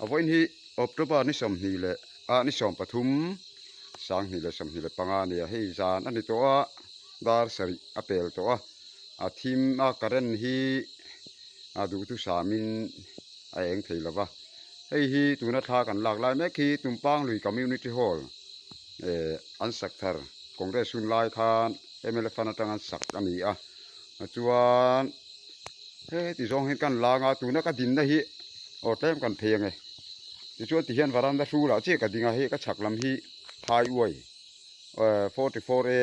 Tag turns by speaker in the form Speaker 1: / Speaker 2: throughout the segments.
Speaker 1: A vawiin hi October ni sawmhnih leh ah ni sawmpathum 2025 a nia. Hei zan a ni tawh a, dar sarih a pel tawh a, a thim a current hi a duhthusamin a eng thei lo va. Hei hi tuna thla kan lak lai mek hi Tumpanglui Community Hall eh an sak thar Congress hun lai khan mla fund atang an sak a ni a chuan heti zawng hian kan lang a tuna ka dinna hi aw tlem kan phei ange tichuan tihian varanda hrulah chiah ka ding a hei ka chhak lam hi phai uai eh 44 a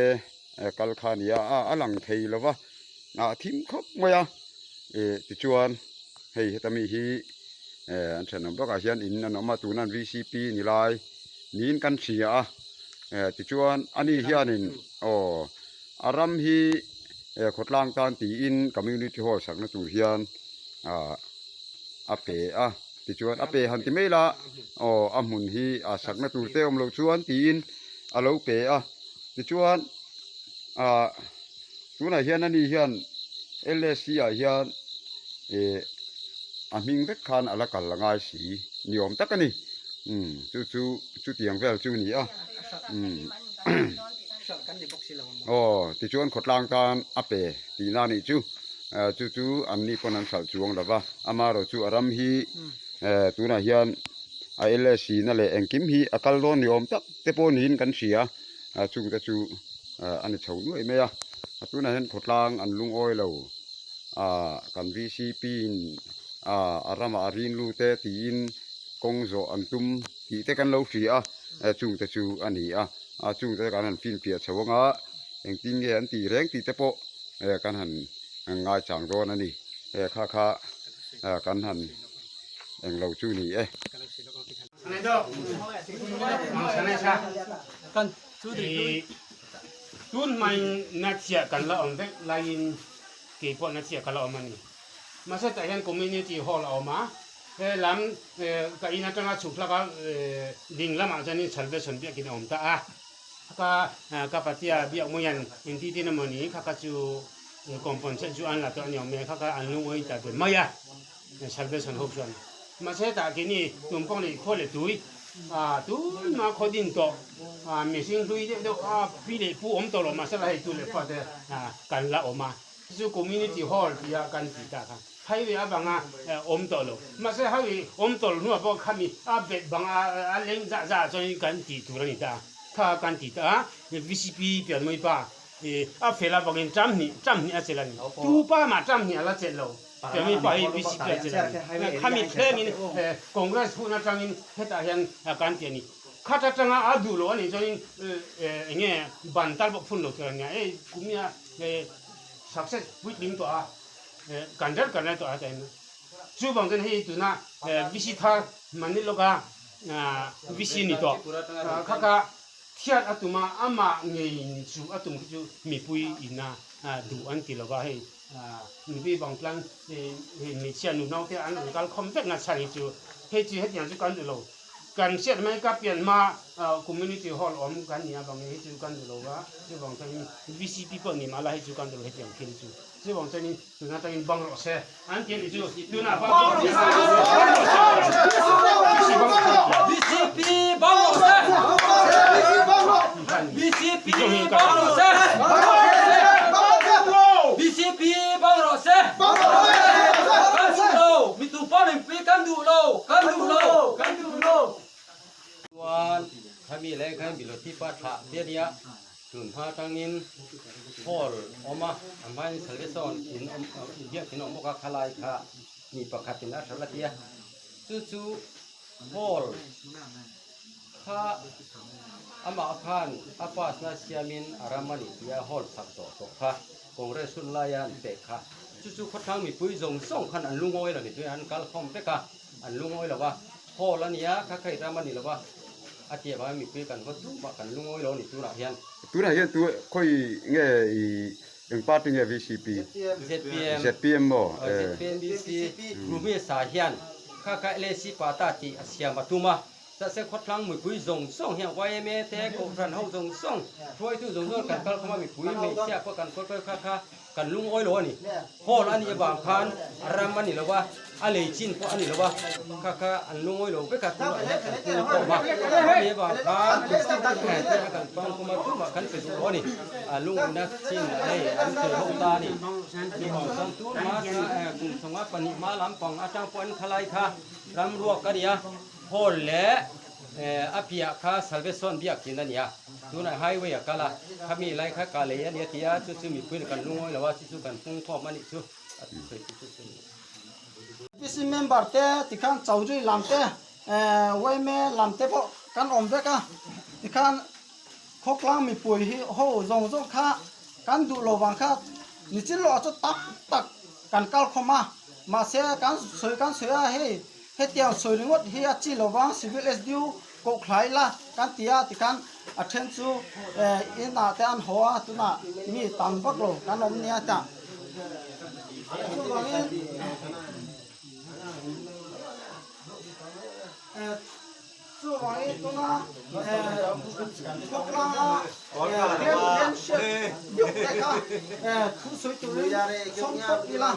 Speaker 1: eh kal kha a ni a a lang thei lo va ah thim khawp mai a eh tichuan hei heta mi hi eh an thenawm bakah hian in an awm a tuna an vcp ni lai niin kan hria a eh tichuan ani hianin aw a ram hi eh khawtlang tan tiin community hall sakna tur hian ah a pe a tichuan a pe han ti mai la aw a hmun hi a sakna tur te awm loh chuan tiin a lo pe a tichuan ah tunah hian ani hian L S C ah hian eh a hming vek khan a la kal a ngai si ni awm tak a ni umm chu chu chutiang vel chu a ni a umm aw tichuan khawtlang tan a pe tihna a nih chu eh chu chu an ni pawn an hralh chuang lo va amaherawh chu a ram hi eh tunah hian a L S C na leh engkim hi a kal dawn ni awm tak te pawh niin kan hria a chungte chu a ni chho nuai mai a a tunah hian khawtlang an lungawi lo ah kan vcp in ah a ramah a rin lut e tiin kawng zawh an tum tih te kan lo hria a chungte chu a ni a a chungte kan han finfiah chho anga engtin nge an tih reng tih te pawh kan han ngaichang dawn a ni kha kha kan han englo chu ni e.
Speaker 2: Tun hmain na chiah kan la awm vek laiin kei pawh na chiah ka la awm a ni. Mahse tah hian community hall a awm a, he lam ka in atanga chhuk hlak a ding lamah chuanin salvation biakin a awm ta a, ka ka patia biak mawian inti tin emawni kha kha chu compensate chu an la tawh a ni awm e, kha kha an lungawi ta ve mai a. Salvation ho chuan mahse hetah keini tum pawh leh khaw leh tui ah tunah khaw din tawh ah mihring hlui deuh deuh a pi leh pu awm tawh lo mahse la hei tu leh fa te ah kan la awm a chu chu community hall tia kan tih tak kha highway avanga awm tawh lo mahse highway awm tawh lo hnuah pawh khami a bet bang a a leng zah zah chuan kan tih tur a ni ta a kha kan ti ta a vcp pianmui pa ih a fel avangin ṭam hnih ṭam hnih a chelh a ni tu pa mah ṭam hnih a la chelh lo. Kemi pa hi VCP a chelh a ni. Khami thlengin Congress hun atangin hetah hian kan ti a ni. Khat atanga a duh loh a nih chuanin eng nge ban tal pawh phun lo tur a nia. Hei kumia success puitling tawh a, kan rel kan rel tawh a hetah hian. Chuvang chuan hei tuna VC thar Manil lawka VC ni tawh kha kha thiat a tum a, amah ngei chu a tum khi chu mipui ina duh an ti lova hei. Mipui bang tlang hmeichhia nu naute an rawn kal khawm vek na chhan hi chu hei chu hetiang chu kan duh lo. Kan hriat mai ka pian hma community hall awm kan nih avangin hei chu kan duh lo va, chuvang chuanin VCP pawh ni mah la hei chu kan duh lo hetiang thil chu. Chuvang chuanin tun atangin bang rawh se an ti a nih chu tunah bang rawh se.
Speaker 3: VCP bang rawh se. VCP bang rawh se. BCP bang rawh se. Kan duh lo, mi tu pawh min pui kan duh lo, kan duh lo, kan duh lo.
Speaker 4: Chuan khami leh khan Biloti pa thlah te ania tun hma atangin hall awm a, a hmain salvation in awm biakin awm bawk a khalai kha mi pakhatin a hralh a tia chu chu hall Kha amah khan a pass na siamin a ram a nih tia hall sak zawh tawh kha Congress hun laia an pek kha chu chu khawthlang mipui zawng zawng khan an lungawi lo ni chuan an kal khawm vek a, an lungawi lo va, hall a nia kha kha i ram a ni lo va a tih avangin mipui kan haw duh mah kan lungawi lo a ni tunah hian.
Speaker 1: Tunah hian tu khawi nge i eng party nge VCP?
Speaker 4: ZPM.
Speaker 1: ZPM maw?
Speaker 4: ZPM VC Rumi sa hian kha kha LAC pata tih a siam a tum a. Chahse khawthlang mipui zawng zawng hian yma te, Kohhran ho zawng zawng, hruaitu zawng zawng kan kal khawm a, mipui hmeichhia pawh kan kawlkawi kha kha kan lungawi lo a ni. Hall a nih avang khan a ram a ni lo va, A lei chin pawh a ni lo a, kha kha an lungawi lo vek a, tunah hian kan pung khawm a, khami avang khan tuna kan pang khawm a, tumah kan pe duh lo a ni, a lungawina chin hei an sawi ho ta a ni. Chuvang chuan tunhma kum sawma pahnih hma lampang atang pawh an khalai kha ram ruak a ni a, hall leh a piah kha Salvation biakinn a ni a, tunah highway a kal a, khami lai kha ka lei a ni a ti a, chu chu mipuiin kan lungawi lo a, chu chu kan pung khawm a nih chu a sawi chu chu ni.
Speaker 5: PC member te tikhan Chaudhary lam te yma lam te pawh kan awm vek a, tikhan khawtlang mipui hi ho zawng zawng kha kan duh lo vang kha nichin lawh chu tak tak kan kal khawm a, mahse kan sawi kan sawi a hei hetiang sawi ringawt hi a chi lo vang civil SDU koh thlai la kan ti a tikhan a then chu inah te an haw a tunah mi tam vak lo kan awm nia tah chuvangin chuvangin tuna khawtlanga tlem hriat deuh te kha thu sawi turin sawm phawt ila.